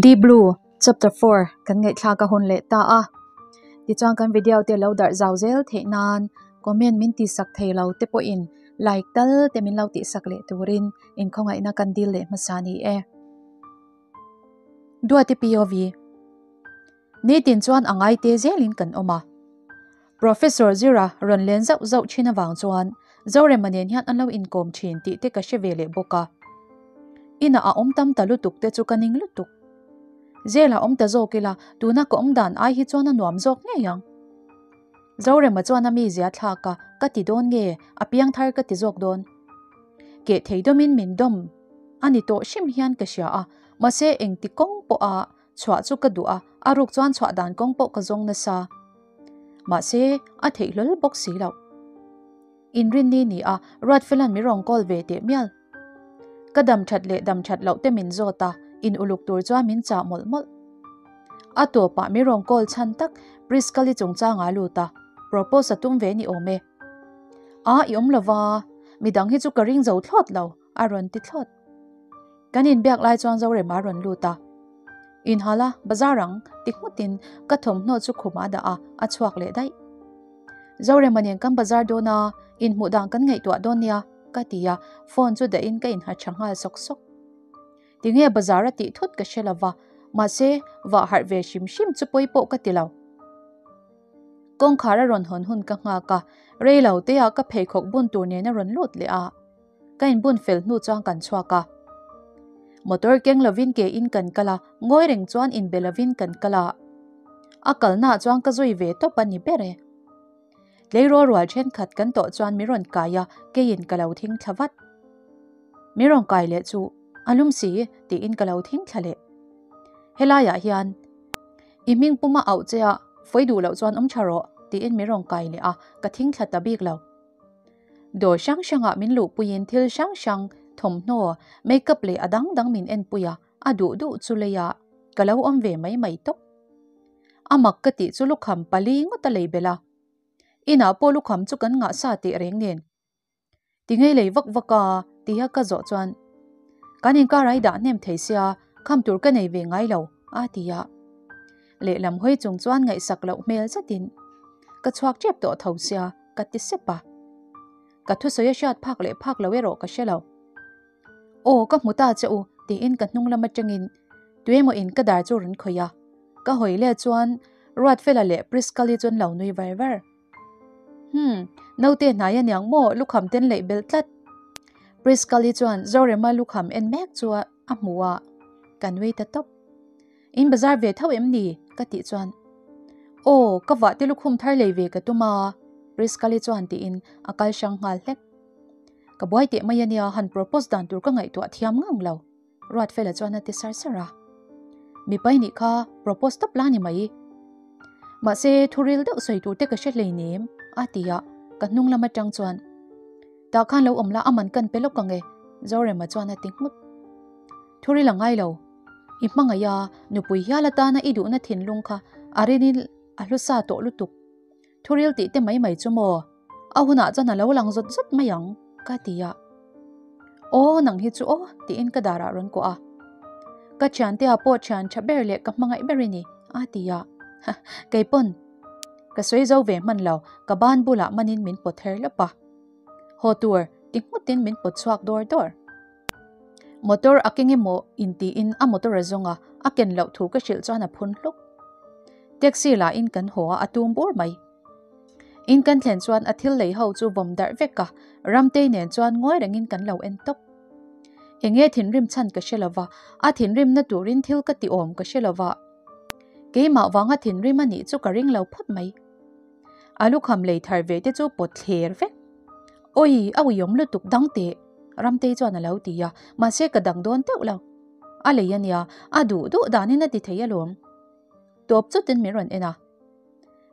Deep Blue Chapter 4 kan ngaihthlak a hun leh ta a. Tichuan kan video te lo darh zau zel theih nan comment min tihsak thei lo te pawhin like tal te min lo tihsak leh turin inkhawngaihna kan dil leh hmasa ni e. Duati POV Nitin chuan a ngai te zelin kan awm a. Professor Zira rawn len zauh zauh thin avang chuan Zorema nen hian an lo inkawm thin tih te ka hre ve leh bawk a. Inah a awm tam ta lutuk te chu ka ning lutuk. Zela awm ta zawk ila tuna ka awm dan ai hi chuan a nuam zawk ngei ang. Zorema chuan a mizia thlak a, ka ti dawn nge, a piang thar ka ti zawk dawn. Keh thei dawmin min dawm a ni tawh hrim hian ka hria a, mahse engti kawng pawha chhuah chu ka duh a, a ruk chuan chhuah dan kawng pawh ka zawng nasa. Mahse, a theih hlawl bawk si loh. Inrinni ni a, Ruatfela'n min rawn call ve teh mial. Ka dam that leh dam that loh te min zawt a, in uluk tur chuan min chah mawlh mawlh. A tawpah min rawn call chhan tak Priscali chungchangah a lut a, propose a tum ve ni awm e. A, i awm lova, midang hi chu ka ring zo thlawt lo, a rawn ti thlawt. Kan inbiak lai chuan Zorema a rawn lut a. Inhal a, bazar ang, ti nghutin ka thawmhnaw chu khumah a dah a, a chhuak leh daih. Zorema nen kan bazar dawn a, inhmuh dan kan ngaihtuah dawn nia, ka ti a, phone chu dahin ka inha tha nghal sawk sawk. Tinge bazar a tih thut ka hre lova, mahse vah harh ve hrim hrim chu pawi pawh ka ti lo. Kawngkhar a rawn hawn hun ka nghak a, rei lo teah ka pheikhawk bun tur nen a rawn lut leh a. Ka inbun fel hnu chuan kan chhuak a. Motor keng lovin ke in kan kal a, ngawi reng chuan inbe lovin kan kal a. A kalnaah chuan ka zui ve tawp a ni ber e. Tleirawl rual thenkhat kan tawh chuan min rawn kai a, keiin ka lo thing thla vat. Min rawn kai leh chu a lum si tiin ka lo thing thla leh. Helaiah hian i hming puma auh che a, fawi duh loh chuan awm tha rawh tiin min rawn kai leh a, ka thing thla ta bik lo. Dawr hrang hrangah min luhpuiin thil hrang hrang, thawmhnaw, makeup leh a dang dang min enpui a, a duh duh chu leiah ka lo awm ve mai mai tawp. A mak ka tih chu lukham pali ngawt a lei belh a. Inah pawh lukham chu kan ngah sa teh reng nen. Ti ngei lei vak vak a tia ka zawh chuan kan inkar ai dah hnem thei sia kham tur ka nei ve ngai lo a ti a. Lehlam hawi chung chuan ngaihsak loh hmel zetin ka chhuak tep tawh tho sia ka ti sep a. Ka thusawi a hriat phak leh phak lo erawh ka hre lo. Aw ka hmu ta che u tiin ka hnung lam atangin tuemaw in ka dar chu rawn khawih a, ka hawi let chuan Ruatfela leh Priscali chu an lo nui var var. Hmm, naute hnai aniang maw lukham ten leih belh tlat. Priscali chuan Zorema lukham en mek chu a hmu a, ka nui ta tawp. In bazar ve tho em ni? ka tih chuan Aw, ka vah te lukhum thar lei ve ka tum a, Priscali chuan tiin a kal hrang nghal hlek. Ka buai teh mai ania, han propose dan tur ka ngaihtuah thiam ngang lo, Ruatfela chuan a ti sar sar a. Mipai nih kha propose tawp la ni mai. Mahse, thuril deuh sawi tur te ka hre hleinem, a ti a, ka hnung lam atang chuan Tah khan lo awm la, a man kan pe lawk ang e, Zorema chuan a ti nghut. Thuril a ngai lo. I hmangaih a, nupui hial atana i duhna thinlung kha a rinin a hlu sa tawh lutuk. Thuril tih te mai mai chu maw? A hunah chuan a lo lang zawt zawt mai ang, ka ti a. Aw, nang hi chu aw, tiin ka darah rawn kuah a. Ka thiantea pawh thian tha ber leh ka hmangaih ber i ni, a ti a. Kei pawn ka sawi zo ve hman lo, ka ban bulah manin min pawt her lawp a. Haw tur ti nghutin min pawt chhuak dawr dawr. Motor a keng emaw intiin a motor a zawng a, a ken loh thu ka hrilh chuan a phun hluk. Taxi lah in kan haw a, a tum bur mai. In kan thlen chuan a thil lei ho chu vawm darh vek a, Ramtei nen chuan ngawi rengin kan lo en tawp. Enge thinrim chhan ka hre lova, a thinrimna turin thil ka ti awm ka hre lova. Keimah vanga thinrim a nih chu ka ring lo phawt mai. A lukham lei thar ve te chu pawt thler vek. Awi, a uiawm lutuk dang teh, Ramtei chuan a lo ti a, mahse ka dang dawn teuh lo. A lei a nia, a duh duh danin a ti thei alawm. Tawp chutin min rawn en a.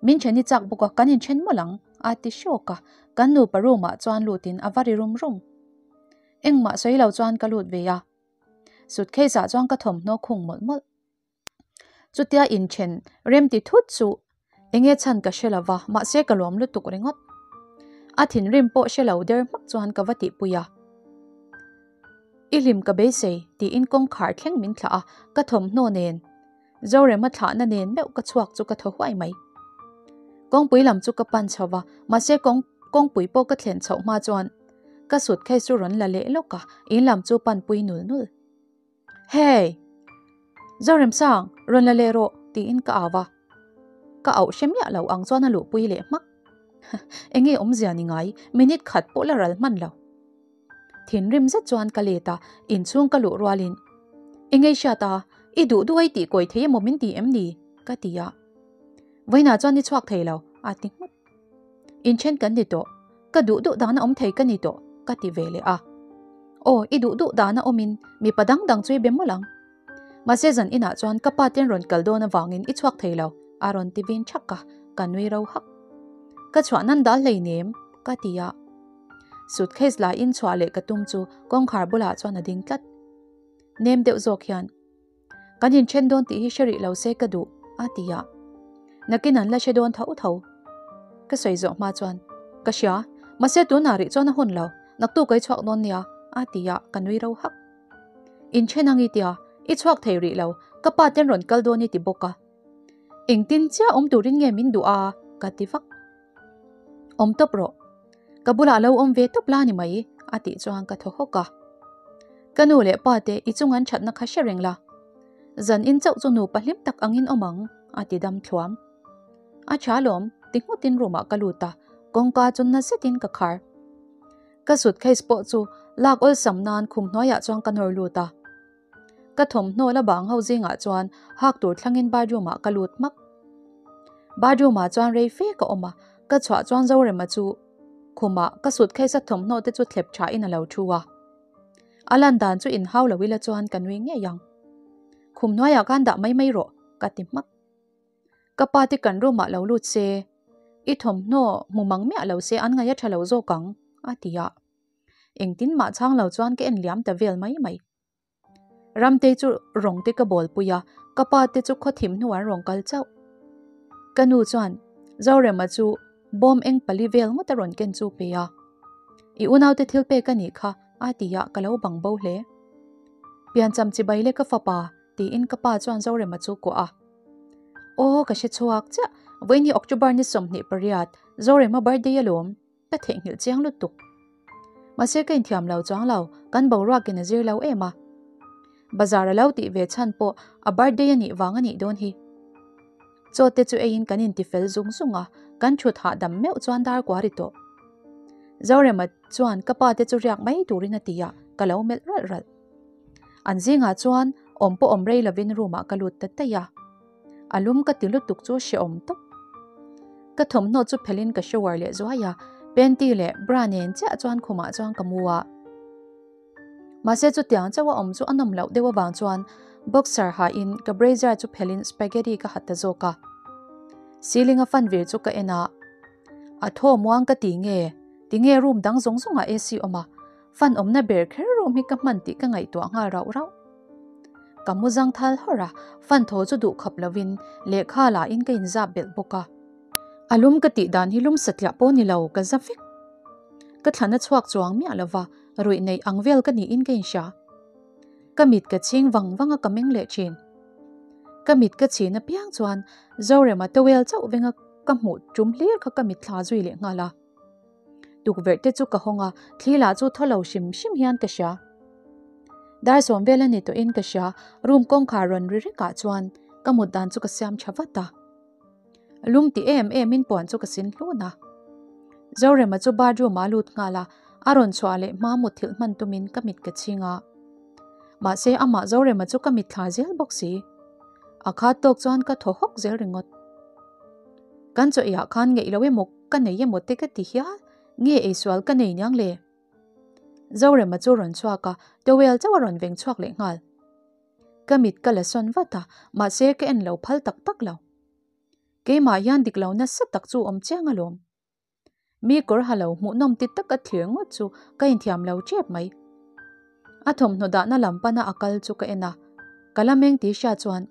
Min then i chak bawk a, kan inthen mawlh ang, a ti hrawk a, kan nupa room ah chuan lutin a va ri rum rum. Engmah sawi lo chuan ka lut ve a. Suitcase ah chuan ka thawmhnaw khung mawlh mawlh. Chutia inthen rem ti thut chu enge chhan ka hre lova, mahse ka lawm lutuk ringawt. A thinrim pawh hre lo der hmak chuan ka va tihpui a. I hlim ka beisei, tiin kawngkhar thleng min thlah a, ka thawmhnaw nen, Zorema thlahna nen meuh ka chhuak chu ka thaw huai mai. Kawngpui lam chu ka pan chho va, mahse kawng kawngpui pawh ka thlen chhoh hma chuan ka suitcase chu rawn la leh lawk a, in lam chu panpui nul nul. Hey! Zoremsang, rawn la leh rawh, tiin ka au va. Ka auh hre miah lo ang chuan a luhpui leh hmak. Enge awmzia ni ngai, minute khat pawh la ral hman lo. Thinrim zet chuan ka let a, inchhung ka luh rualin, I ngaihhriat a, i duh duh a i tih kawi thei emaw min ti em ni? ka ti a. Vawiinah chuan i chhuak thei lo, a ti nghut. Inthen kan ni tawh, ka duh duh dana awm thei ka ni tawh, ka ti ve leh a. Aw, i duh duh dana awmin mipa dang dang chu i be mawlh ang. Mahse zan inah chuan ka pa ten rawn kal dawn avangin i chhuak thei lo, a rawn ti vin thak a, ka nui ro hak. Ka chhuah nan dal hleinem, ka ti a. Suitcase la in chhuah leh ka tum chu kawngkhar bulah chuan a ding tlat. Nem deuh zawk hian, Kan inthen dawn tih hi hre rih lo se ka duh, a ti a. Nakin an la hre dawn tho tho. Ka sawi zawh hma chuan, Ka hria, mahse tunah rih chuan a hun lo, naktuk a i chhuak dawn nia, a ti a, ka nui ro hak. Inthen ang i tia, i chhuak thei rih lo, ka pa ten rawn kal dawn i ti bawk a. Engtin chiah awm turin nge min duh a? ka ti vak. Awm tawp rawh. Ka bulah lo awm ve tawp la ni mai, a tih chuan ka thaw hawk a. Ka nu leh pa te i chung an thatna kha hre reng la. Zan in chauh chu nupa hlim tak angin awm ang, a ti dam thluam. A tha lawm, ti nghutin room ah ka lut a, kawngka chu na zetin ka khar. Ka suitcase pawh chu lak awlsam nan khum hnuaiah chuan ka nawr lut a. Ka thawmhnaw la bang ho zingah chuan hak tur thlangin bathroom ah ka lut hmak. Bathroom ah chuan rei fe ka awm a, ka chhuah chuan Zorema chu khumah ka suitcase a thawmhnaw te chu thlep tha in a lo thu a. A lan dan chu inhau lo ila chuan ka nui ngei ang. Khum hnuaiah khan dah mai mai rawh ka ti hmak. Ka pa te kan room ah lo lut se, i thawmhnaw hmu mang miah lo se an ngaih a tha lo zawk ang a ti a. Engtin mah chhang lo chuan ka en liam ta vel mai mai. Ramtei chu rawng te ka bawl pui a, ka pa te chu khawthim hnu an rawn kal chauh. Ka nu chuan Zorema chu bawm eng pali vel ngawt a rawn ken chu pe a. I unaute thil pek a nih kha a ti a, ka lo bang bo hle. Piancham chibai le ka fapa tiin ka pa chuan Zorema chu kuah a. Aw ka hre chhuak chiah, vawiin hi October ni 28, Zorema birthday alawm. Ka theihnghilh chiang lutuk. Mahse ka inthiam lo chuang lo, kan boruakin a zir lo em a. Bazar a lo tih ve chhan pawh a birthday a nih vang a nih dawn hi. Chaw te chu eiin kan intifel zung zung a, kan thut hahdam meuh chuan dar kua ri tawh. Zorema chuan ka pa te chu riak mai turin a ti a, ka lo melh ralh ralh. An zingah chuan awm pawh awm rei lovin room ah ka lut ta daih a. A lum ka ti lutuk chu hrehawm tawp. Ka thawmhnaw chu phelhin ka shower leh zuai a, panty leh bra nen chiah chuan khumah chuan ka mu a. Mahse chutiang chauh a awm chu a nawm loh deuh avang chuan boxer hain ka brazier chu phelhin spaghetti ka ha ta zawk a. Ceiling a fan vir chu ka en a, a thaw muang ka ti nge, tinge room dang zawng zawngah AC awm a, fan awmna ber kher room hi ka hman tih ka ngaihtuah nghal rauh rauh. Ka mu zang thal hawrh a, fan thaw chu duh khap lovin lehkha lahin ka inzap belh bawk a. A lum ka tih dan hi lum satliah pawh ni lo, ka za vek. Ka thlan a chhuak chuang miah lo va, ruih neih ang vel ka niin ka inhria. Ka mit ka chhing vang vang a ka meng leh thin. Ka mit ka chhin apiang chuan Zorema towel chauh venga ka hmuh tum hlir kha ka mitthla zui leh nghal a. Tukverh te chu ka hawng a, thli lah chu thaw lo hrim hrim hian ka hria. Dar sawm vel a ni tawhin ka hria, room kawngkhar rawn ri rekah chuan ka mut dan chu ka siam tha vat a. Lum ti em em in puan chu ka sin hlun a. Zorema chu bathroom ah a lut nghal a, a rawn chhuah leh hma mutthilh hman tumin ka mit ka chhing a. Mahse amah Zorema chu ka mitthla zel bawk si. A khat tawk chuan ka thaw hawk zel ringawt. Kan chaw eiah khan ngeih lo emaw ka nei emaw te ka ti hial, nge eisual ka nei niang le? Zorema chu rawn chhuak a, towel chauh a rawn veng chhuak leh nghal. Ka mit ka la sawn vat a, mahse ka en lo phal tak tak lo. Keimah hian dik lo nasa tak chu awm chiang alawm. Mi kawr ha lo hmuhnawm ti taka thlir ngawt chu ka inthiam lo tep mai. A thawmhnaw dahna lam pana a kal chu ka en a, ka la meng tih hria chuan,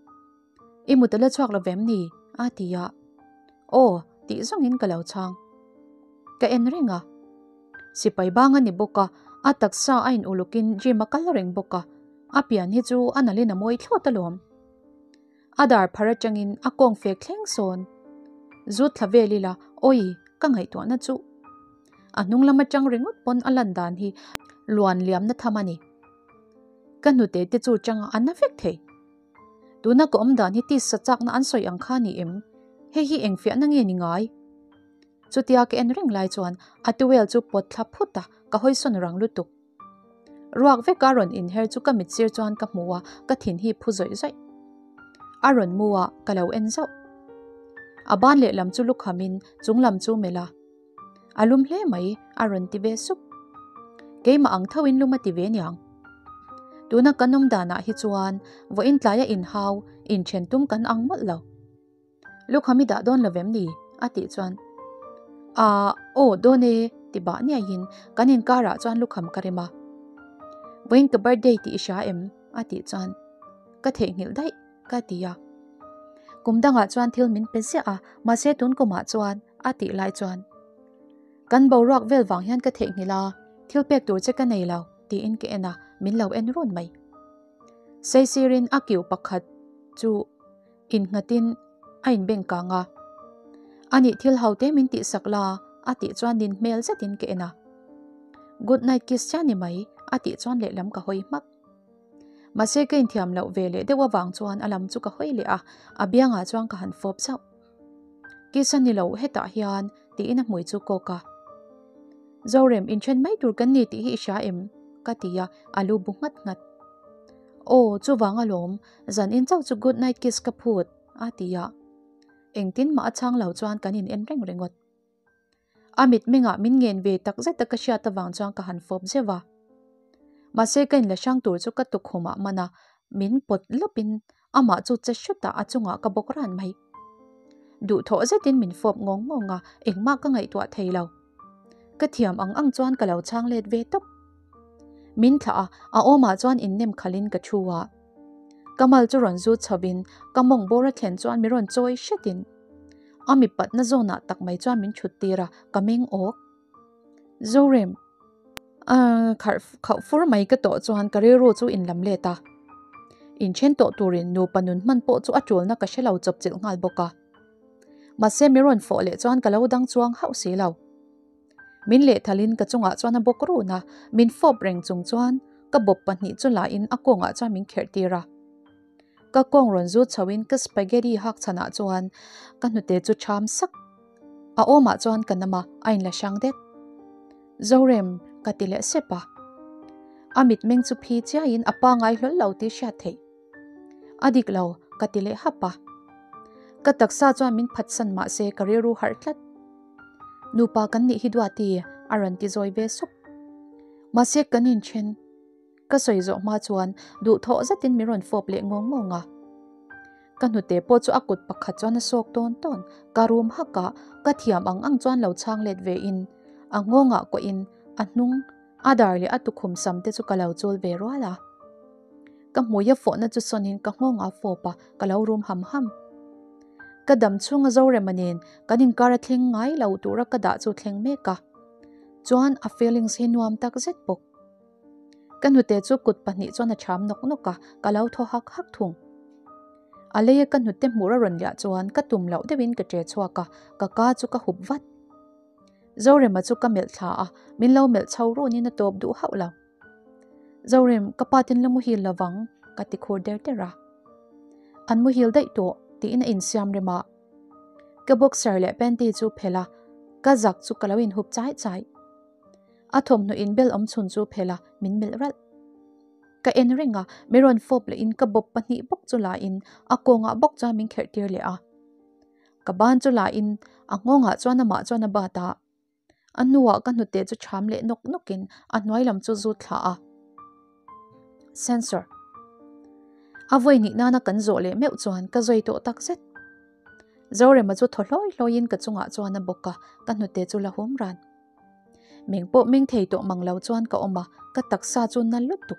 I mut a la chhuak lo vem ni? a ti a. Aw, tih zawngin ka lo chhang. Ka en reng a. Sipai bang a ni bawk a, A taksa a in ulukin gym a kal reng bawk a, a pian hi chu a nalhin a mawi thlawt alawm. A dar phar atangin a kawng fek thleng sawn. Zut thla vel ila, awi, ka ngaihtuahna chu. A hnung lam atang ringawt pawn a lan dan hi luan liamna tham a ni. Ka hnute te chu changa a na vek thei. Tuna ka awm dan hi tisa chakna an sawi ang kha ni em? Hei hi eng fiahna nge ni ngai? Chutia ka en reng lai chuan a towel chu pawt thla phut a, ka hawisawn rang lutuk. Ruak veka rawn inher chu ka mit sir chuan ka hmu a, ka thin hi phu zawih zawih. A rawn mu a, ka lo en zauh. A ban lehlam chu lukhamin chung lam chu melh a. A lum hle mai, a rawn ti ve sup. Keimah ang thoin lum a ti ve niang. Tuna kan awm danah hi chuan vawiin tlaia inhau, inthen tum kan ang mawlh lo. Lukham i dah dawn lo vem ni? a tih chuan Aa, aw dawn e ti bah niaiin kan inkarah chuan lukham ka rem a. Vawiin ka birthday tih i hria em? a tih chuan Ka theihnghilh daih ka ti a. Kum dangah chuan thil min pe ziah a, mahse tun kumah chuan a tih lai chuan Kan boruak vel vang hian ka theihnghilh a, thil pek tur che ka nei lo tiin ka en a, min lo en run mai. Saisirin a kiu pakhat chu Innghatin a inbeng kang a. Anih thil ho te min tihsak la a tih chuan nin hmel zetin ka en a. Good night kiss chiah ni mai a tih chuan lehlam ka hawi hmak. Mahse ka inthiam loh ve leh deuh avang chuan a lam chu ka hawi leh a, a biangah chuan ka han fawp zauh. Kiss a ni lo hetah hian tiin a hmui chu kawk a. Zorem inthen mai tur kan ni tih hi i hria em? ka ti a, a lu bu nghat nghat. Aw, chuvang alawm, zan in chauh chu good night kiss ka phut, a ti a. Engtin mah a chhang lo chuan kan in en reng ringawt. A mitmengah min ngen ve tak zet a ka hriat avang chuan ka han fawp zeuh a. Mahse ka inla hrang tur chu ka tukhumah man a, min pawt lawpin amah chu che hrutah a chungah ka bawk ran mai. Duhthawh zetin min fawp ngawng ngawng a, engmah ka ngaihtuah thei lo. Ka thiam ang ang chuan ka lo chhang let ve tawp. Min thlah a, a awmah chuan innem khalhin ka thu a. Ka mal chu rawn zut chhovin ka mawng bawr a thlen chuan min rawn chawi hretin a mipatna zawnah tak mai chuan min thut tir a, ka meng awk. Zorem, kharh khauh fur mai ka tawh chuan ka rilru chu inlam let a. Inthen tawh turin nupa nun hman pawh chu a tulna ka hre lo chawpchilh nghal bawk a. Mahse min rawn fawh leh chuan ka lo dang chuang hauh si lo. Min lehthalin ka chungah chuan a bawk run a, min fawp reng chung chuan ka bawp pahnih chu lahin a kawngah chuan min kherh tir a. Ka kawng rawn zut chhoin ka spaghetti hak chhanah chuan ka hnute chu ṭham sak. A awmah chuan ka nam a, a inla hrang det. Zorem, ka ti leh sep a. A mitmeng chu phi chiaiin a pangai hlawl lo tih hriat theih. A dik lo, ka ti leh hap a. Ka taksa chuan min phatsan mah se ka rilru harh tlat. Nupa kan nih hi Duati, a rawn ti zawi ve sup. Mahse kan inthen. Ka sawi zawh hma chuan duhthawh zetin min rawn fawp leh ngawng ngawng a. Ka hnute pawh chu a kut pakhat chuan a sawk tawn tawn. Ka rum hak a, ka thiam ang ang chuan lo chhang let ve in, a nghawngah kuahin a hnung, a dar leh a tukhum sam te chu ka lo chul ve rual a. Ka hmui a fawhna chu sawnin ka nghawng a fawp a, ka lo rum ham ham. Ka dam chhunga Zorema nen kan inkar a thleng ngai lo tura ka dah chu thleng mek a. Chuan a feelings hi nuam tak zet bawk. Ka hnute chu kut pahnih chuan a cham nawk nawk a, ka lo thaw hak hak thung. A leia ka hnute hmur a rawn liah chuan ka tum loh deuhin ka ṭe chhuak a, ka ka chu ka hup vat. Zorema chu ka melh thla a, min lo melh chho runin a tawp duh hauh lo. Zorem, ka pa tin la muhil lovang, ka ti khur der der a. An muhil daih tawh, tiin a insiam rem a. Ka boxer leh panty chu phelh a, ka zak chu ka lo inhup chai chai. A thawmhnaw inbel awm chhun chu phelh a, min melh ralh. Ka en reng a, mi rawn fawp lehin ka bawp pahnih bawk chu lain a kawngah bawk chuan min kherh tir leh a. Ka ban chu lain a nghawngah chuan amah chuan a bat a. A hnuah ka hnute chu cham leh nawk nawkin a hnuai lam chu zut thla a. Sensor. A vawi hnih nana kan zawh leh meuh chuan ka zawi tawh tak zet. Zorema chu thaw hlawi hlawiin ka chungah chuan a bawk a, ka hnute chu la hum ran. Meng pawh meng thei tawh mang lo chuan ka awm a, ka taksa chu na lutuk.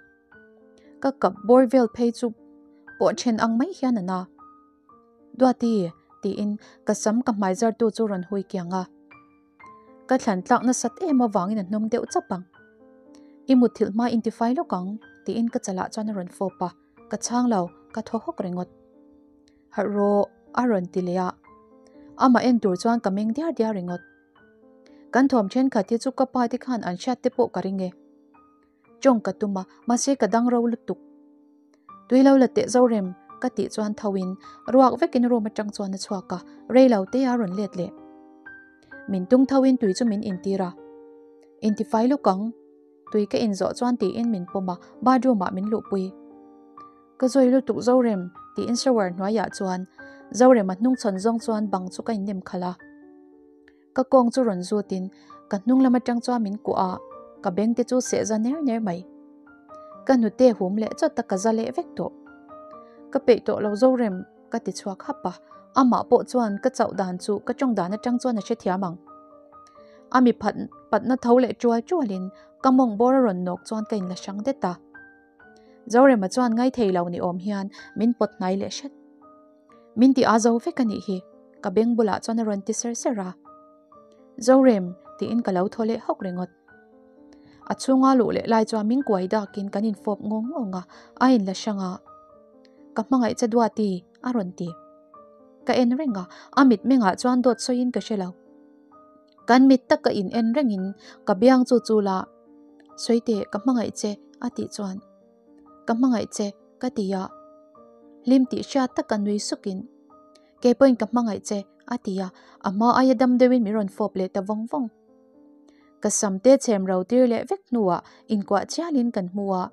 Ka kap bawr vel phei chu pawh then ang mai hian a na. Duati, tiin ka sam ka hmai zartu chu rawn hui kiang a. Ka thlan tlak nasat em avangin a hnawm deuh chap ang. I mutthilh hma intifai lawk ang, tiin ka chalah chuan a rawn fawp a, ka chhang lo, ka thaw hawk ringawt. Harh rawh, a rawn ti leh a. Amah en tur chuan ka meng diar diar ringawt. Kan thawm thenkhat hi chu ka pa te khan an hriat te pawh ka ring e. Tawng ka tum a, mahse ka dang ro lutuk. Tui lo la teh zo rem, ka tih chuan tho in ruak vekin room atang chuan a chhuak a, rei lo te a rawn let leh. Min tung tho in tui chu min intir a. Intifai lawk ang, tui ka inzawh chuan tiin min pawm a, bathroom ah min luhpui. Ka zawi lutuk Zorem, tiin shower hnuaiah chuan Zorema hnungchhawn zawng chuan bang chu ka innem khalh a. Ka kawng chu rawn zutin ka hnung lam atang chuan min kuah a, ka beng te chu seh za ner ner mai. Ka hnute hum leh chawt a ka za leh vek tawh. Ka peih tawh lo Zorem, ka ti chhuak hap a, amah pawh chuan ka chauh dan chu ka tawng dan atang chuan a hrethiam ang. A mi phat patna tho leh tual tualin ka mawng bawr a rawn nawk chuan ka inla hrang det a. Zorema chuan ngaithei lo ni awm hian min pawt hnai leh hret. Min ti a zo vek a nih hi, ka beng bulah chuan a rawn ti ser ser a. Zorem, tiin ka lo thaw leh hawk ringawt. A chhunga luh leh lai chuan min kuai dakin kan infawp ngawng ngawng a, a inla hrang a. Ka hmangaih che Duati, a rawn ti. Ka en reng a, a mitmengah chuan dawt sawiin ka hre lo. Kan mit taka in en rengin ka biang chu chul a, Sawi teh, ka hmangaih che, a tih chuan. Ka hmangaih che, ka ti a. Hlim tih hriat taka nui sukin, Kei pawhin ka hmangaih che, a ti a, a hma aia dam deuhin min rawn fawp leh ta vawng vawng. Ka sam te chhem ro tir leh vek hnuah inkuah chialin kan hmu a.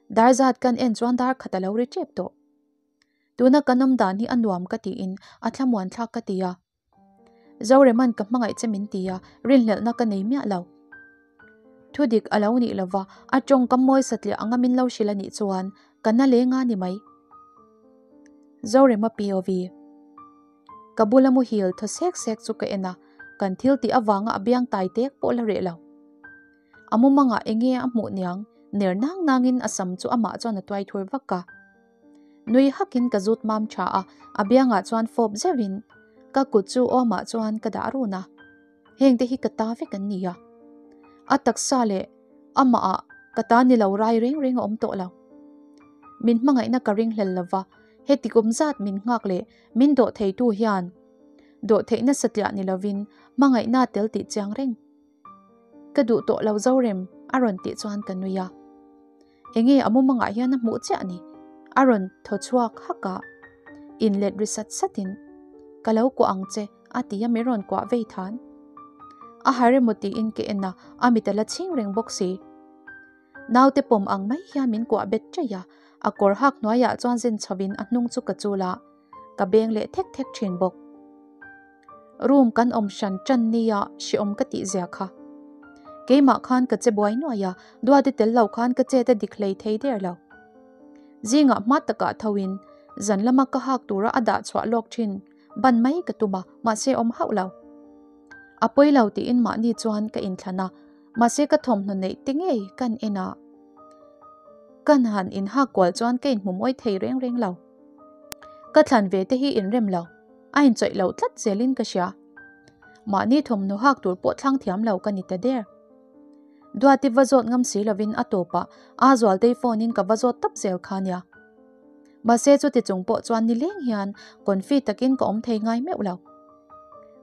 Dar zat kan en chuan dar khat a lo ri tep tawh. Tuna kan awm dan hi a nuam ka tiin a thlamuan thlak ka ti a. Zoreman ka hmangaih che min ti a, rinhlelhna ka nei miah lo. Thudik a lo nih lova, a tawngkam mawi satliah anga min lo hrilh a nih chuan ka na leng a ni mai. Zorema POV. Ka bula muhil thaw sek sek chu ka en a, kan thil tih avanga a biang tai tek pawh la reh lo. A mumangah enge a hmuh niang, ner nang nangin a sam chu amah chuan a tuai thur vak a. Nui hakin ka zut mam tha a, a biangah chuan fawp zeuhin ka kut chu awmah chuan ka dah run a. Heng te hi ka ta vek an ni a. A taksa leh amahah ka ta ni lo rai reng reng a awm tawh lo. Min hmangaihna ka ringhlel lova, heti kum zat min nghak leh min dawh theitu hian dawh theihna satliah ni lovin hmangaihna tel tih chiang reng. Ka duh tawh lo Zorem a rawn tih chuan ka nui a. Enge a mumangah hian a hmuh chiah ni? A rawn thaw chhuak hak a. Inlet ri sat satin, Ka lo kuah ang che, a ti a min rawn kuah vei than. A har emaw tiin ka en a, a mit a la chhing reng bawk si. Naute pawm ang mai hian min kuah bet chaih a, a kawr hak hnuaiah chuan zen chhovin a hnung chu ka chul a. ka beng leh thek thek thin bawk. Room kan awm hran tan nia hreawm ka tih zia kha. Keimah khan ka che buai nuai a, Duati tel lo khan ka chet a dik hlei thei der lo. Zingah hma takah tho in zan lama ka hak tura a dah chhuah lawk thin ban mai ka tum a, mahse awm hauh lo. A pawi lo tiin mahni chuan ka inthlan a, mahse ka thawmhnaw neih te ngei kan en a, kan han inhak kual chuan ka inhmu mawi thei reng reng lo. Ka thlan ve te hi inrem lo, a inchawih lo tlat zelin ka hria. Mahni thawmhnaw hak tur pawh thlang thiam lo ka ni ta der. Duati va zawt ngam si lovin a tawpah a Zualtei phone in ka va zawt tawp zel kha nia. Mahse chuti chung pawh chuan nileng hian confi takin ka awm thei ngai meuh lo.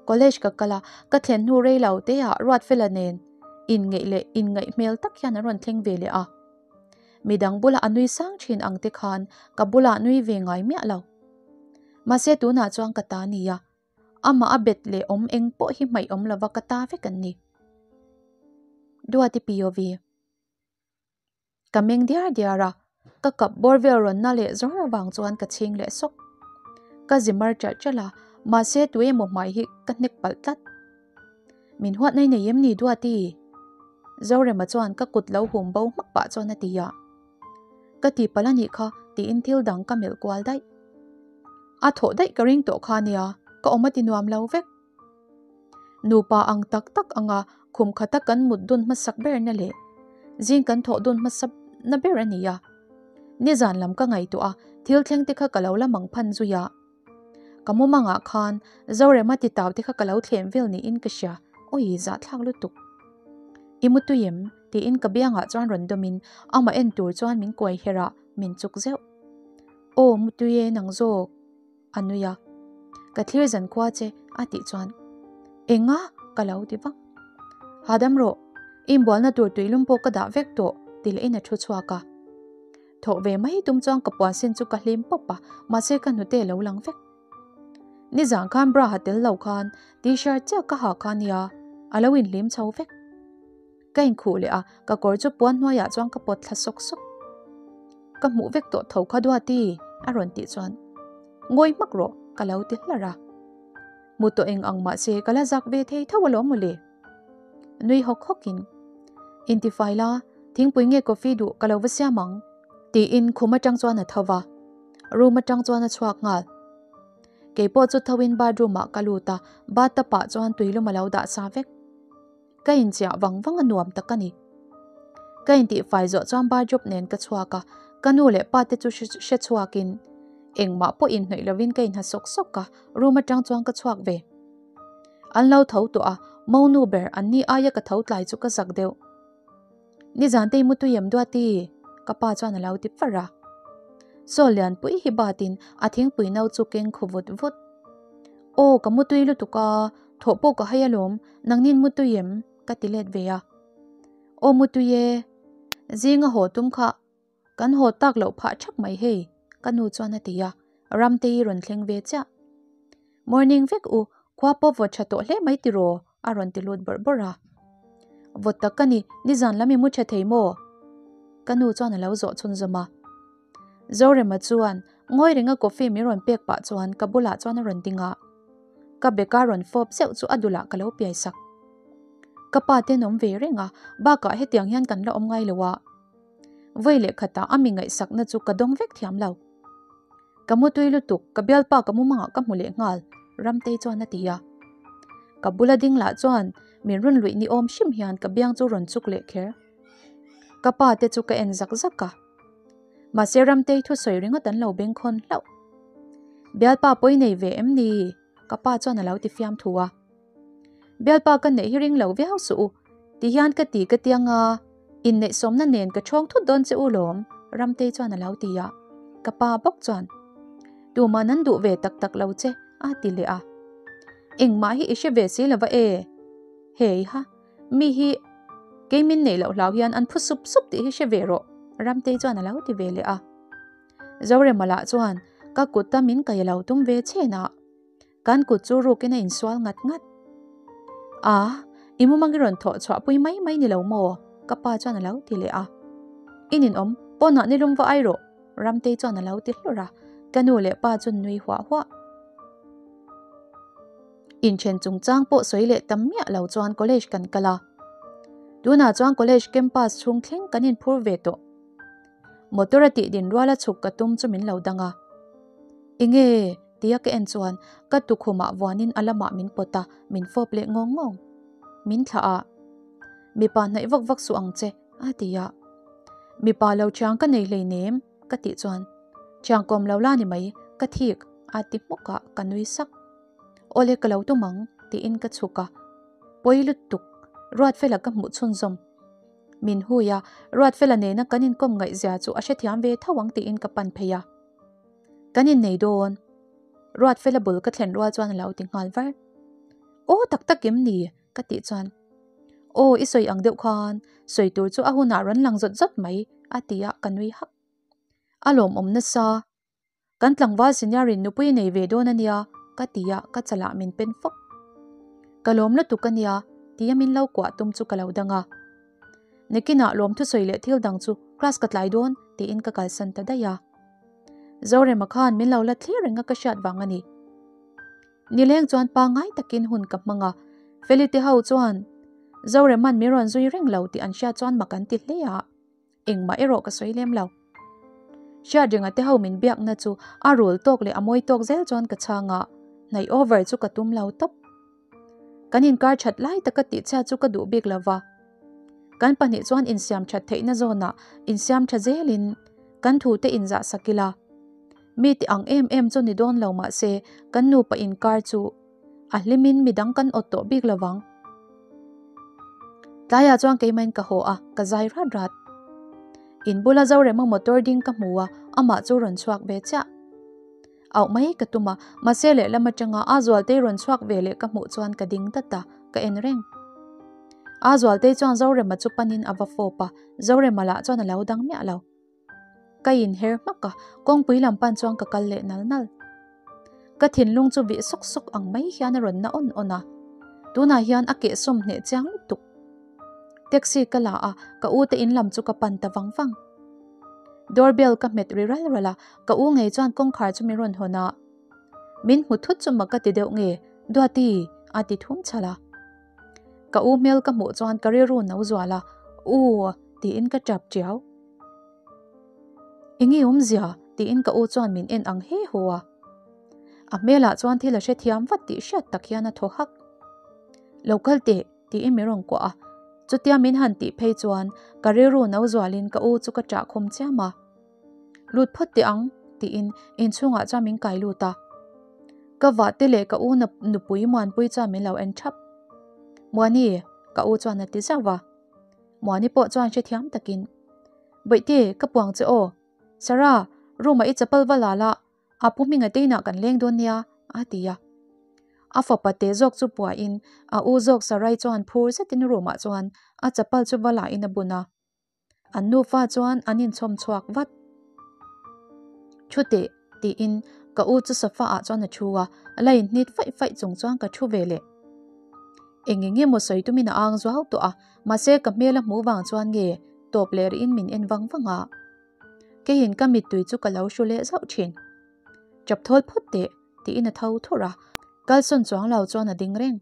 College ka kal a, ka thlen hnu rei lo te ah Ruatfela nen inngeih leh inngaih hmel tak hian an rawn thleng ve leh a. Midang bula a nui sang thin ang te khan ka bulah nui ve ngai miah lo. Mahse tunah chuan ka ta nia, amah a bet leh awm eng pawh hi hmaih awm lova ka ta vek an ni. Duati POV. Ka meng diar diar a, ka kap bawr vel rawn na leh zawr avang chuan ka chhing leh sawk. Ka zi mar chalh chalh a, mahse tu emaw hmai hi ka hnek palh tlat. Min huat nei nei em ni Duati? Zorema chuan ka kut lo hum bo hmak pah chuan a ti a. Ka ti palh a nih kha tiin thil dang ka melh kual daih. A thawh daih ka ring tawh kha nia, ka awm a ti nuam lo vek. Nupa ang tak tak anga khum khata kan mut dun hmasak ber na leh zing kan thawh dun hmasa na ber a ni a. Nizan lam ka ngaihtuah a, thil thleng te kha ka lo la mang phan zui a. Ka mumangah khan Zorema titau te kha ka lo thlem vel niin ka hria, awi zahthlak lutuk. I mutui em? tiin ka biangah chuan rawn dawmin amah en tur chuan min kuai her a, min chuk zeuh. Aw mutui e nang zawk a nui a. Ka thlir zan khua che a tih chuan Enga ka lo ti vak. Hahdam rawh, inbualna tur tuilum pawh ka dah vek tawh ti lehin a thu chhuak a. Thawh ve mai tum chuan ka puan sin chu ka hlim pawp a, mahse ka hnute a lo lang vek. Nizan khan bra ha tel lo khan t-shirt chiah ka ha kha nia, a lo inhlim chho vek. Ka inkhuh leh a, ka kawr chu puan hnuaiah chuan ka pawt thla sawk sawk. Ka hmuh vek tawh tho kha Duati a rawn tih chuan ngawi hmak rawh ka lo ti hlar a. Hmu tawh eng ang mahse ka la zak ve thei tho alawm mawle. Nui hawk hawkin intifai la thingpui nge coffee duh ka lo va siam ang tiin khum atang chuan a tho va, room atang chuan a chhuak nghal. Keipawh chu tho in bathroom ah ka lut a, bathtub ah chuan tuilum a lo dah sa vek. Ka inchiah vang vang a nuam tak a ni. Ka intihfai zawh chuan bathrobe nen ka chhuak a, ka nu leh pa te chu hre chhuakin engmah pawh inhnawih lovin ka inha sawk sawk a, room atang chuan ka chhuak ve. An lo tho tawh a, monu ber an ni aia ka tho tlai chu ka zak deuh. Nizan te i mutui em Duati? Ka pa chuan a lo ti far a. Saw Lianpui hi batin a thingpui no chu keng khu vut vut. Aw ka mutui lutuk a, thawh pawh ka hai alawm, nangnin mutui em? Ka ti let ve a. Aw mutui e, zinga haw tum kha Kan haw tak loh phah thak mai hei, ka nu chuan a ti a, Ramtei rawn thleng ve chiah. Morning vek u, khua pawh vawt tha tawh hle mai tiraw? a rawn ti lut bawrh bawrh a. Vawt tak ka ni, nizan lam i mu tha thei maw? Ka nu chuan a lo zawh chhunzawm a. Zorema chuan ngawi renga coffee min rawn pek pah chuan ka bulah chuan a rawn ding a. Ka beka rawn fawp zeuh chu a dulah ka lo piai sak. Ka pa ten awm ve reng a, bakah hetiang hian kan la awm ngai lo a. Vawi leh khatah a mi ngaihsakna chu ka dawng vek thiam lo. Ka mutui lutuk, ka bialpa ka mumangah ka hmu leh nghal, Ramtei chuan a ti a. Ka bula ding lah chuan min rawn luih ni awm hrim hian ka biang chu rawn chuk leh kher. Ka pa te chu ka en zak zak a. Mahse Ramtei thusawi ringawt an lo bengkhawn hlauh. Bialpa pawi nei ve em ni? Ka pa chuan a lo ti fiam thu a. Bialpa ka neih hi ring lo viau suh u, ti hian ka ti ka tiang a, inneihsawmna nen ka ṭhawng thut dawn che u lawm, Ramtei chuan a lo ti a. Ka pa bawk chuan, Tuman an duh ve tak tak lo che, a ti leh a. Engmah hi i hre ve si lova e. Hei ha, mi hi kei min neih loh hlau hian an phu sup sup tih hi hre ve rawh, Ramtei chuan a lo ti ve leh a. Zorema lah chuan, Ka kut a min kai a lo tum ve chen a. Kan kut chu rukin a insual ngat ngat. A, i mumang i rawn thawh chhuah pui mai mai ni lo maw? Ka pa chuan a lo ti leh a. I ninawm, pawnah ni lum va ai rawh, Ramtei chuan a lo ti hlur a, ka nu leh pa chu nui huah huah. Inthen chungchang pawh sawi leh tam miah lo chuan college kan kal a. Tunah chuan college campus chhung thleng kan inphur ve tawh. Motor a tih din ruala chhuk ka tum chu min lo dang a. Enge? Tia ka en chuan ka tukhumah vuanin a lamah min pawt a, min fawp leh ngawng ngawng. Min thlah a, Mipa hnaih vak vak suh ang che, a ti a. Mipa lo thiang ka nei hleinem, ka tih chuan, Thiang kawm lo la ni mai, ka thik, a ti hmuk a, ka nui sak. Awle ka lo tum ang, tiin ka chhuk a. Pawi lutuk, Ruatfela ka hmuh chhunzawm. Min hui a, Ruatfela nena kan inkawm ngaihzia chu a hrethiam ve tho ang tiin ka pan phei a. Kan innei dawn. Ruatfela bul ka thlen rual chuan a lo ti nghal var. Aw tak tak em ni? ka tih chuan Aw i sawi ang deuh khan sawi tur chu a hunah rawn lang zawt zawt mai a ti a ka nui hak. A lawmawm nasa. Kan tlangval senior in nupui nei ve dawn a nia ka ti a ka chalah min pen fawk. Ka lawm lutuk a nia tia min lo kuah tum chu ka lo dang a. Nakinah lawmthusawi leh thil dang chu class ka tlai dawn tiin ka kalsan ta daih a. Zorema khan min lo la thlir reng a ka hriat vang a ni. Nileng chuan pangngai takin hun ka hmang a, Felite ho chuan Zorema'n min rawn zui reng lo tih an hriat chuan mak an ti hle a, engmah erawh ka sawi lem lo. Hriatrenga te ho min biakna chu a rul tawk leh a mawi tawk zel chuan ka chhang a, hnaih over chu ka tum lo tawp. Kan inkar that lai taka tihchhia chu ka duh bik lo va. Kan pahnih chuan insiam that theihna zawnah insiam tha zelin kan thute inzah sak ila. Mi ti ang em em chu ni dawn lo mah se kan nupa inkar chu a hlimin midang kan awt tawh bik lo vang. Tlaiah chuan keimahin ka haw a, ka zai rat rat. In bula Zorema motor ding ka hmu a, amah chu rawn chhuak ve chiah. Auh mai ka tum a, mahse lehlam atanga a Zualtei rawn chhuak ve leh ka hmuh chuan ka ding dat a, ka en reng. A Zualtei chuan Zorema chu panin a va fawp a, Zorema lah chuan a lo dang miah lo. Ka inher hmak a, kawngpui lam pan chuan ka kal leh nal nal. Ka thinlung chu vih sawk sawk ang mai hian a rawn na awn awn a, tunah hian a kehsawm hneh chiang lutuk. Taxi ka la a, ka u te in lam chu ka pan ta vang vang. Door bell ka hmet ri ral ral a, ka u ngei chuan kawngkhar chu min rawn hawn a. Min hmu thut chu mak ka ti deuh nge, Duati, a ti thum chhalh a. Ka u hmel ka hmuh chuan ka rilru no zual a, U, tiin ka tap tiau. Enge awmzia? tiin ka u chuan min en ang he haw a. A hmelah chuan thil a hrethiam vat tih hriat tak hian a thaw hak. Lo kal teh, tiin min rawn kuah a. Chutia min han tih phei chuan ka rilru no zualin ka u chu ka ṭah khum chiam a. Lut phawt teh ang, tiin inchhungah chuan min kai lut a. Ka vahte leh ka u nupui Muanpui chuan min lo en ṭhap. Muani, ka u chuan a ti zauh a. Muani pawh chuan hrethiam takin, Bawihte, ka puang che aw. Sarah, room-ah i chapal va la la, A pu hminga te inah kan leng dawn nia, a ti a. A fapa te zawk chu puahin a u zawk Sarai chuan phur zetin room-ah chuan a chapal chu va lahin a bun a. An nufa chuan an inchhawm chhuak vat. Thu teh, tiin ka u chu sofa-ah chuan a thu a, la inhnit faih faih chung chuan ka thu ve leh. Eng eng emaw sawi tumin a ang zuau tawh a, mahse ka hmel a hmuh vang chuan nge tawp leh rihin min en vang vang a. Keiin ka mittui chu ka lo hru leh zauh thin. Chap thawl phawt teh, tiin a tho thurh a, kalsawn chuang lo chuan a ding reng.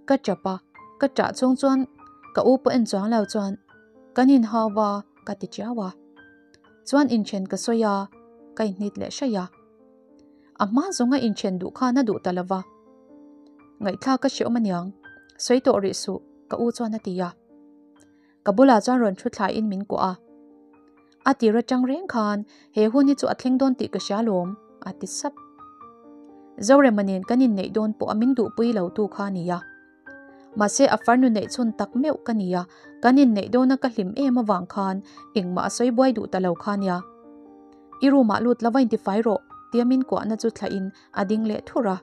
Ka chap a, ka ṭah chhung chuan ka u pawh en chuang lo chuan kan inhau va ka ti chiau a. Chuan inṭhen ka sawi a, ka inhnit leh hraih a. A hma zawnga inṭhen duh khan a duh ta lo va. Ngaihthlak ka hreawm aniang, sawi tawh rih suh, ka u chuan a ti a. Ka bulah chuan rawn thu thlaiin min kuah a. A tir atang reng khan he hun hi chu a thleng dawn tih ka hria lawm, a ti sap. Zorema nen kan inneih dawn pawh a min duhpui lo tu kha a ni a. Mahse a farnu neih chhun tak meuh ka ni a, kan inneih dawna ka hlim em avang khan engmah a sawi buai duh ta lo kha nia. I room ah lut lova intifai rawh, tia min kuahna chu thlahin a ding leh thurh a.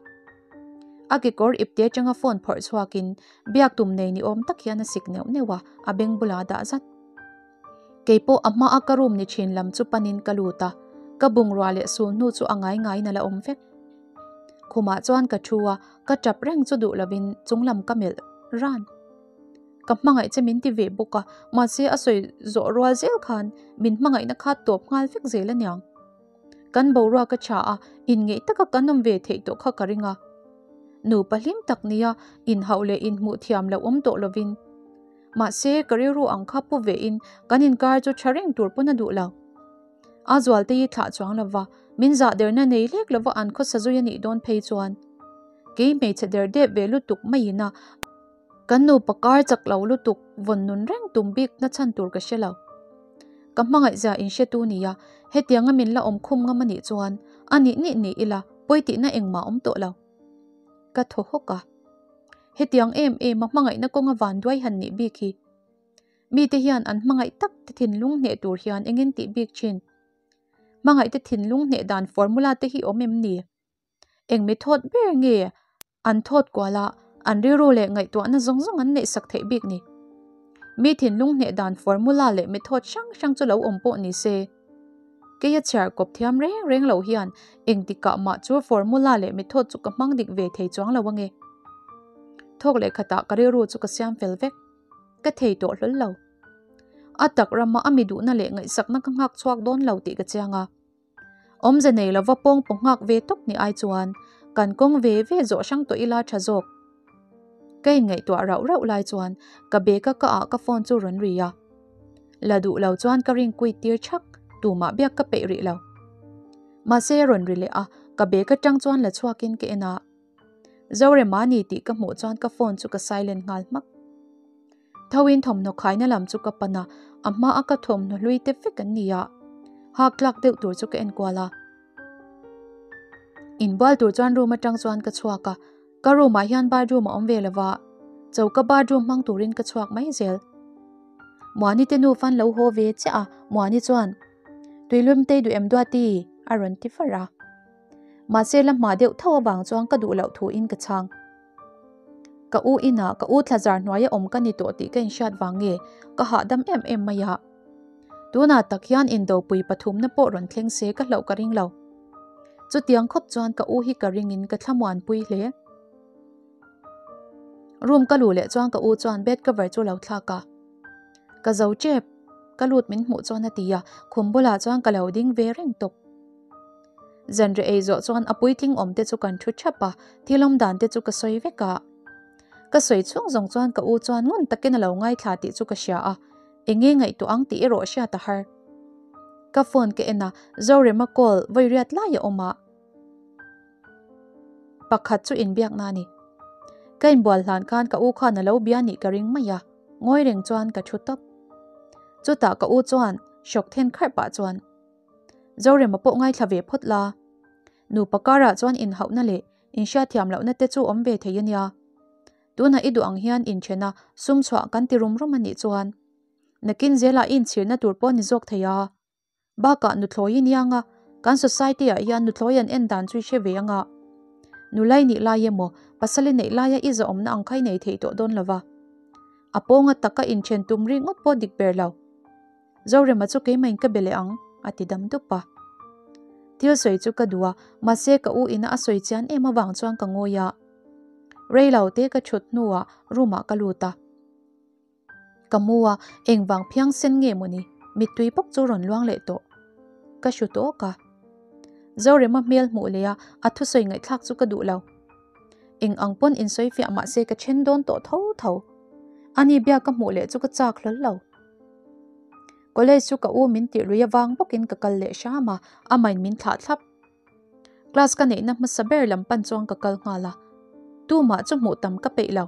A kekawr ipte atanga phone phawrh chhuakin biak tum nei ni awm tak hian a sik neuh neuh a, a beng bulah a dah zat. Kei pawh a hmaa ka room ni thin lam chu panin ka lut a, ka bungrua leh sul hnu chu a ngai ngaiin a la awm vek. Khumah chuan ka thu a, ka tap reng chu duh lovin chunglam ka melh ran. Ka hmangaih che min ti ve bawk a, mahse a sawi zawh rual zel khan min hmangaihna kha tawp nghal vek zel aniang. Kan boruak a tha a, inngeih taka kan awm ve theih tawh kha ka ring a. Nupa hlim tak nia inhauh leh inhmuh thiam loh awm tawh lovin. Mahse, ka rilru ang kha pu vein kan inkar chu tha reng tur pawn a duh lo. A zualte hi thlah chuang lova, min zah derna nei hlek lova an khawsa zui a nih dawn phei chuan. Kei hmeichhe der dep ve lutuk maiin a. Kan nupa kar chak lo lutuk vawn nun reng tum bik na chhan tur ka hre lo. Ka hmangaih zia in hre tu nia, hetianga min la awm khum ngam a nih chuan a nih nih ni ila pawi tihna engmah awm tawh lo. Ka thaw hawk a. Hetiang em em a hmangaihna kawnga vanduai han nih bik hi. Mite hian an hmangaih tak te thinlung hneh tur hian engin tih bik thin. Hmangaih te thinlung hneh dan formula te hi awm em ni? Eng mi thawt ber nge an thawt kual a, an rilru leh ngaihtuahna zawng zawng an neihsak theih bik ni? Mi thinlung hneh dan formula leh method hrang hrang chu lo awm pawh ni se, keia chhiar kawp thiam reng reng lo hian engtikah mah chu formula leh method chu ka hmang dik ve thei chuang lo ange. Thawk leh khatah ka rilru chu ka siam fel vek. Ka thei tawh hlawl lo. A tak rama a mi duhna leh ngaihsakna ka nghak chhuak dawn lo tih ka chiang a. Awmze nei lova pawng paw nghak ve tawp ni ai chuan kan kawng ve ve zawh hrang tawh ila tha zawk. Ka inngaihtuah rauh rauh lai chuan ka bag a ka ah ka phone chu rawn ri a. La duh lo chuan ka ring kuit tir chhak, tumah biak ka peih rih lo. Mahse a rawn ri leh a, ka bag atang chuan la chhuakin ka en a. Zorema ni tih ka hmuh chuan ka phone chu ka silent nghal hmak. Thoin thawmhnaw khaina lam chu ka pan a, a hma a ka thawmhnaw hlui te vek an ni a, hak tlak deuh tur chu ka en kual a. Inbual tur chuan room atang chuan ka chhuak a, ka room ah hian bathroom a awm ve lova, Choka bathroom hmang turin ka chhuak mai zel. Muani te nufa an lo haw ve chiah a, Muani chuan, Tuilum tei duh em Duati? a rawn ti far a. Mahse la hma deuh tho avang chuan ka duh loh thuin ka chhang. Ka u inah ka u thlazar hnuaia awm ka ni tawh tih ka inhriat vang nge ka hahdam em em mai a. Tunah tak hian indopui pathumna pawh rawn thleng se ka hlauh ka ring lo. Chutiang khawp chuan ka u hi ka ringin ka thlamuanpui hle. Room ka luh leh chuan ka u chuan bed cover chu lo thlak a. Ka zo tep, ka lut min hmuh chuan a ti a, khum bulah chuan ka lo ding ve reng tawp. Zanriah ei zawh chuan a puitling awm te chu kan thu thap a, thil awm dan te chu ka sawi vek a. Ka sawi chhung zawng chuan ka u chuan ngun takin a lo ngaithla tih chu ka hria a, enge ngaihtuah ang tih erawh hriat a har. Ka phone ka en a, Zorema call vawi riat lai a awm a. Pakhat chu inbiakna a ni. Ka inbual hlan khan ka u khan a lo bia nih ka ring mai a, ngawi reng chuan ka thu tawp. Chutah ka u chuan hrawk then kharh pah chuan, Zorema pawh ngaithla ve phawt la. Nupa karah chuan inhauhna leh inhriatthiam lohna te chu awm ve thei a nia. Tunah i duh ang hian inṭhen a, sum chhuah kan ti rum rum a nih chuan nakin zelah i inchhirna tur pawh a ni zawk thei a. Bakah nuthlawi i niang a, kan society ah hian nuthlawi an en dan chu i hre ve ang a. Nulai nih lai emaw, pasal i neih laia i zahawmna ang kha i nei thei tawh dawn lo va. A pawnga taka inṭhen tum ringawt pawh dik ber lo. Zorema chu keimahin ka be leh ang, a ti dam dup a. Thil sawi chu ka duh a, mahse ka u ina a sawi chian em avang chuan ka ngawi a. Rei lo te ka thut hnuah room ah ka lut a. Ka mu a, engvang phiang sen nge mawni, mittui bawk chu rawn luang leh tawh. Ka hru tawk a. Zorema hmel hmuh leh a, a thusawi ngaihthlak chu ka duh lo. Eng ang pawn insawi fiah mahse ka then dawn tawh tho tho. Ani biak ka hmuh leh chu ka chak hlawl lo. College chu ka u min tih lui avang bawkin ka kal leh hram a, amahin min thlah thlap. Class ka neihna hmasa ber lam pan chuan ka kal nghal a, tumah chu hmuh tam ka peih lo.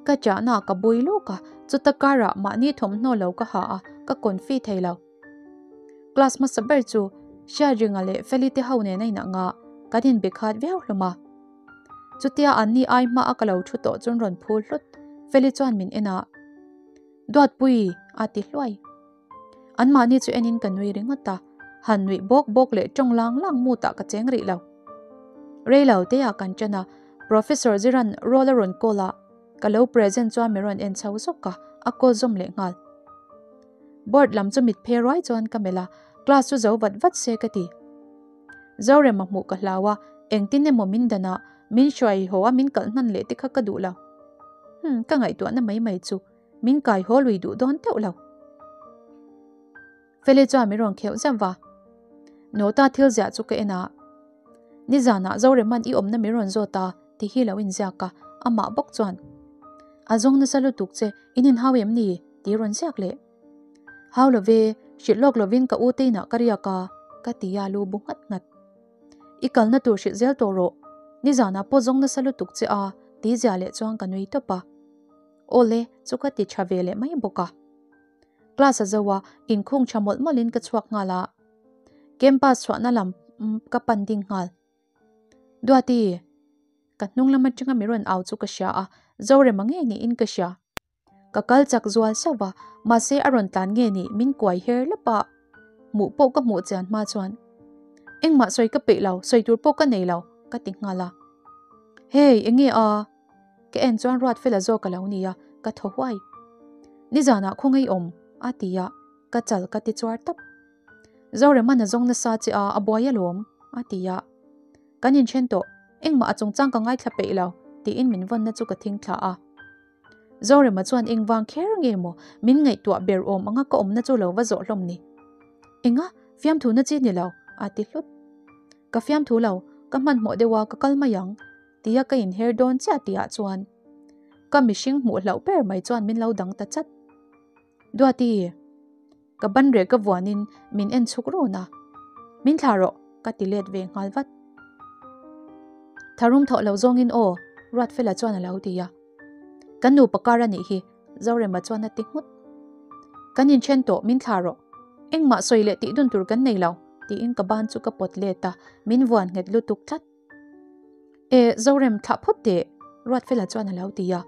Ka chahna ka bui lawk a, chuta karah mahni thawmhnaw lo ka ha a, ka confi thei lo. Class hmasa ber chu Hriatringa leh Feli te ho nen a inang a, kan inbe khat viau hlawm a. Chutia anni ai hma a ka lo thu tawh chuan rawn phul hlut, Feli chuan min en a, Duatpui! a ti hluai. Anmahni chu enin ka nui ringawt a, han nuih bawk bawk leh tawng lang lang mutah ka cheng rih lo. Rei lo teah kan ṭan a, Professor Ziran roll a rawn call a, ka lo present chuan min rawn en chho zawk a, a call zawm leh nghal. Board lam chu mit phe ruai chuan ka melh a, class chu zo vat vat se ka ti. Zorema hmuh ka hlau a, engtin emaw min dan a, min hruai haw a min kalh hnan leh te kha ka duh lo. Hmm, ka ngaihtuahna mai mai chu. Min kai haw lui duh dawn teuh lo. Feli chuan min rawn kheuh zeuh va. Nota thil ziah chu ka en a. Nizanah Zoreman i awmna min rawn zawt a ti hi lo inziak a, amah bawk chuan, A zawng nasa lutuk che, in inhau em ni? ti rawn ziak leh. Hau lo ve, hrilh lawk lovin ka u te inah ka riak a, ka ti a lu bu nghat nghat. I kalna tur hrilh zel tawh rawh, nizanah pawh zawng nasa lutuk che a, ti ziah leh chuan ka nui tawp a. Awle, chu ka ti tha ve leh mai bawk a. Class a zo a, inkhung tha mawlh mawlhin ka chhuak nghal a. Campus chhuahna lam ka pan ding nghal. Duati, ka hnung lam atanga mi rawn au chu ka hria a, Zorema ngei niin ka hria. Ka kal chak zual sauh va, mahse a rawn tlan nge nih min kuai her lawp a. Hmuh pawh ka hmuh chian hma chuan, Engmah sawi ka peih lo, sawi tur pawh ka nei lo, ka ti nghal a. Hey, enge a? Ka en chuan Ruatfela zawk a lo ni a, ka thaw huai. Nizanah khawngaih awm, a ti a, ka chal ka ti chuar tawp. Zoreman a zawng nasa che a, a buai alawm, a ti a. Kan inthen tawh, engmah a chungchang ka ngaithla peih lo, tiin min vawnna chu ka thing thla a. Zorema chuan engvang kher nge maw min ngaihtuah ber awm anga ka awmna chu lo va zawh hlawm ni. Enga, fiamthu na chi ni lo, a ti hlut. Ka fiamthu lo, ka hmanhmawh deuh a, ka kal mai ang. Tia ka inher dawn chiah tihah chuan ka mihring hmuh hlauh ber mai chuan min lo dang ta chat. Duati, ka ban reh ka vuanin min en chhuk run a, min thlah rawh ka ti let ve nghal vat. Tharum thawh lo zawngin aw, Ruatfela chuan a lo ti a. Kan nupa kar a nih hi, Zorema chuan a ti nghut. Kan inthen tawh, min thlah rawh. Engmah sawi leh tih dun tur kan nei lo, tiin ka ban chu ka pawt let a, min vuan nghet lutuk tlat. E, Zorem thlah phawt teh, Ruatfela chuan a lo ti a.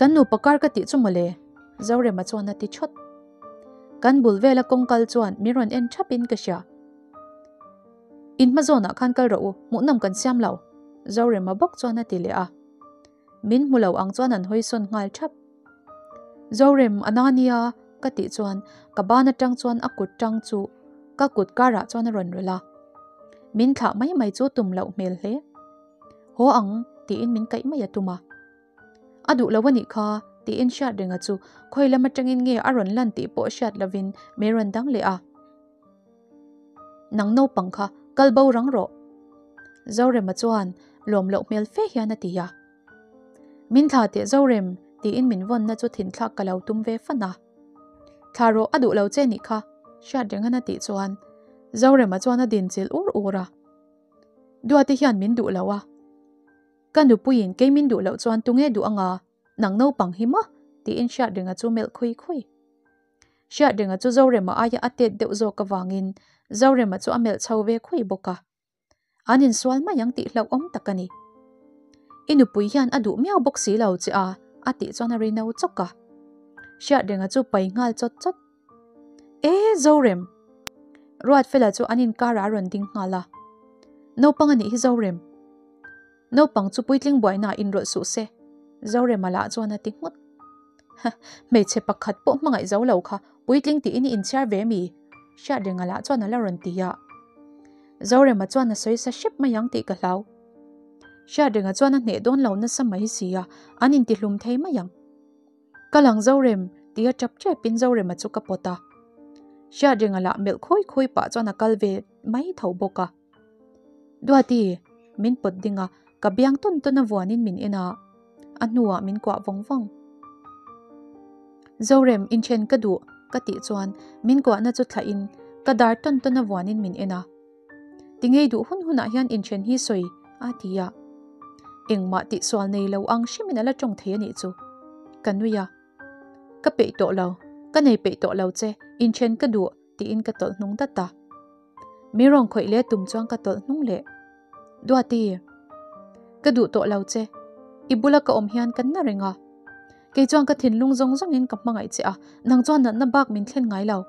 Kan nupa kar ka tih chu mawle, Zorema chuan a ti thawt. Kan bul vela kawng kal chuan min rawn en thap in ka hria. In hma zawnah khan kal rawh u, hmuhnawm kan siam lo, Zorema bawk chuan a ti leh a. Min hmu lo ang chuan an hawi sawn nghal thap. Zorem, a na nia, ka tih chuan ka ban atang chuan a kut tang chu ka kut karah chuan a rawn rawlh a. Min thlah mai mai chu tum loh hmel hle. Haw ang, tiin min kaih mai a tum a. A duh lo a nih kha, tiin hriat renga chu khawi lam atangin nge a rawn lan tih pawh hriat lovin min rawn dang leh a. Nang naupang kha kal bo rang rawh. Zorema chuan lawm loh hmel fe hian a ti a. Min thla teh Zorem tiin min vawnna chu thinthlak ka lo tum ve fan a. Thla rawh a duh lo che nih kha hriat rengan a tih chuan Zorema chuan a din chilh ur ur a. Duati hian min duh lo a. Ka nupuiin kei min duh loh chuan tunge duh anga nang naupang hi maw tiin hriat renga chu melh khui khui. Hriatrenga chu Zorema aia a tet deuh zawk avangin Zorema chu a melh chho ve khui bawk a. An insual mai ang tih hlauhawm tak a ni. I nupui hian a duh miau bawk si lo che a, a tih chuan a ri no chawk a. Hriatrenga chu pai nghal chawt chawt. E Zorem! Ruatfela chu an inkarah a rawn ding nghal a. Naupang a nih hi Zorem. Naupang chu puitling buaina inrawlh suh se, Zorema lah chuan a ti nghut. Hmeichhe pakhat pawh hmangaih zo lo kha puitling tiin i inchhiar ve mi? Hriatrenga lah chuan a la rawn ti a. Zorema chuan a sawi sa hrep mai ang tih ka hlau. Hriatrenga chuan a hneh dawn lo nasa mai si a, an intihlum thei mai ang. Ka lang Zorem tia tap tepin Zorema chu ka pawt a. Hriatrenga lah melh khawi khawi pah chuan a kal ve mai tho bawk a. Duati, min pawt ding a, ka biang tawn tawn a vuanin min en a, a hnuah min kuah vawng vawng. Zorem, inthen ka duh, ka tih chuan min kuahna chu thlahin ka dar tawn tawn a vuanin min en a. Tingei duh hun hunah hian inthen hi sawi, a ti a. Engmah tihsual nei lo ang hrimin a la tawng thei a nih chu. Ka nui a. Ka peih tawh lo, ka nei peih tawh lo che, inthen ka duh, tiin ka tawlh hnung dat a. Mi rawn khawih leh tum chuan ka tawlh hnung leh. Duati, ka duh tawh lo che. I bula ka awm hian ka na reng a. Kei chuan ka thinlung zawng zawngin ka hmangaih che a, nang chuan natna bak min thlen ngai lo.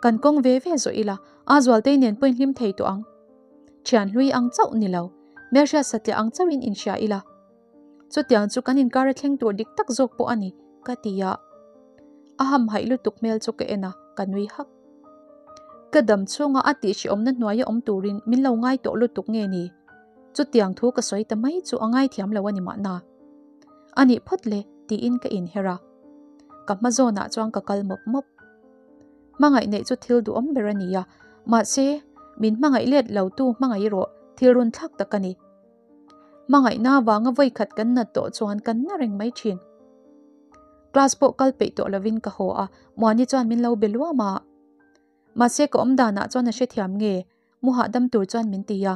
Kan kawng ve ve zawh ila, a Zualtei nen pawhin hlim thei tawh ang. Thian hlui ang chauh ni lo, hmelhriat satliah ang chauhin inhria ila. Chutiang chu kan inkar a thleng tur dik tak zawk pawh a ni, ka ti a. A hamhaih lutuk hmel chu ka en a, ka nui hak. Ka dam chhunga a tihhrehawmna hnuaia awm turin min lo ngai tawh lutuk nge ni? Chutiang thu ka sawi ta mai chu a ngaithiam lo a ni mahna. A nih phawt le, tiin ka inher a. Ka hma zawnah chuan ka kal mawp mawp. Hmangaih neih chu thil duhawm ber a ni a, mahse, min hmangaih let lotu hmangaih erawh thil runthlak tak a ni. Hmangaihna avanga vawikhat kan nat tawh chuan kan na reng mai thin. Class pawh kal peih tawh lovin ka haw a, Muani chuan min lo be luam a. Mahse ka awm danah chuan a hrethiam nge, mu hahdam tur chuan min ti a.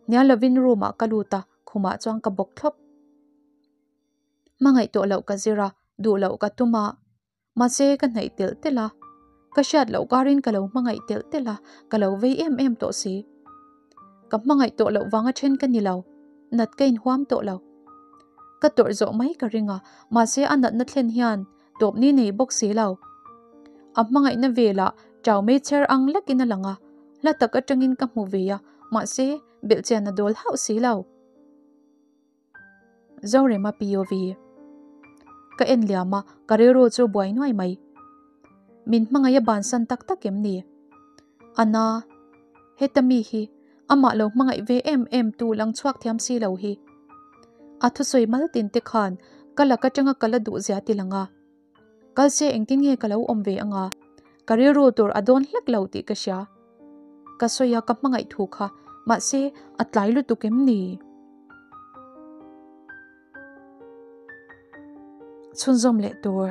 Hnial lovin room ah ka lut a, khumah chuan ka bawk thlawp. Hmangaih tawh loh ka zir a, duh loh ka tum a. Mahse ka hnaih telh telh a, ka hriat loh karin ka lo hmangaih telh telh a, ka lo vei em em tawh si. Ka hmangaih tawh loh vanga then ka ni lo, nat ka inhuam tawh lo. Ka tawrh zawh mai ka ring a, mahse a natna thlen hian tawp ni nei bawk si lo. A hmangaihna velah chau meichher ang lekin a lang a, hla tak atangin ka hmu ve a, mahse belhchian a dawl hauh si lo. Zorema POV Ka en liam a, ka rilru chu buai nuai mai. Min hmangaih a bansan tak tak em ni? Ana, heta mi hi amah lo hmangaih ve em em tu lang chhuak thiam si lo hi. A thusawi mal tin te khan ka lak atanga ka la duh zia ti lang a. Kal se engtin nge ka lo awm ve anga? Ka rilru tur a dawn hlek lo tih ka hria. Ka sawi a ka hmangaih thu kha, mahse a tlai lutuk em ni? Chhunzawm leh tur.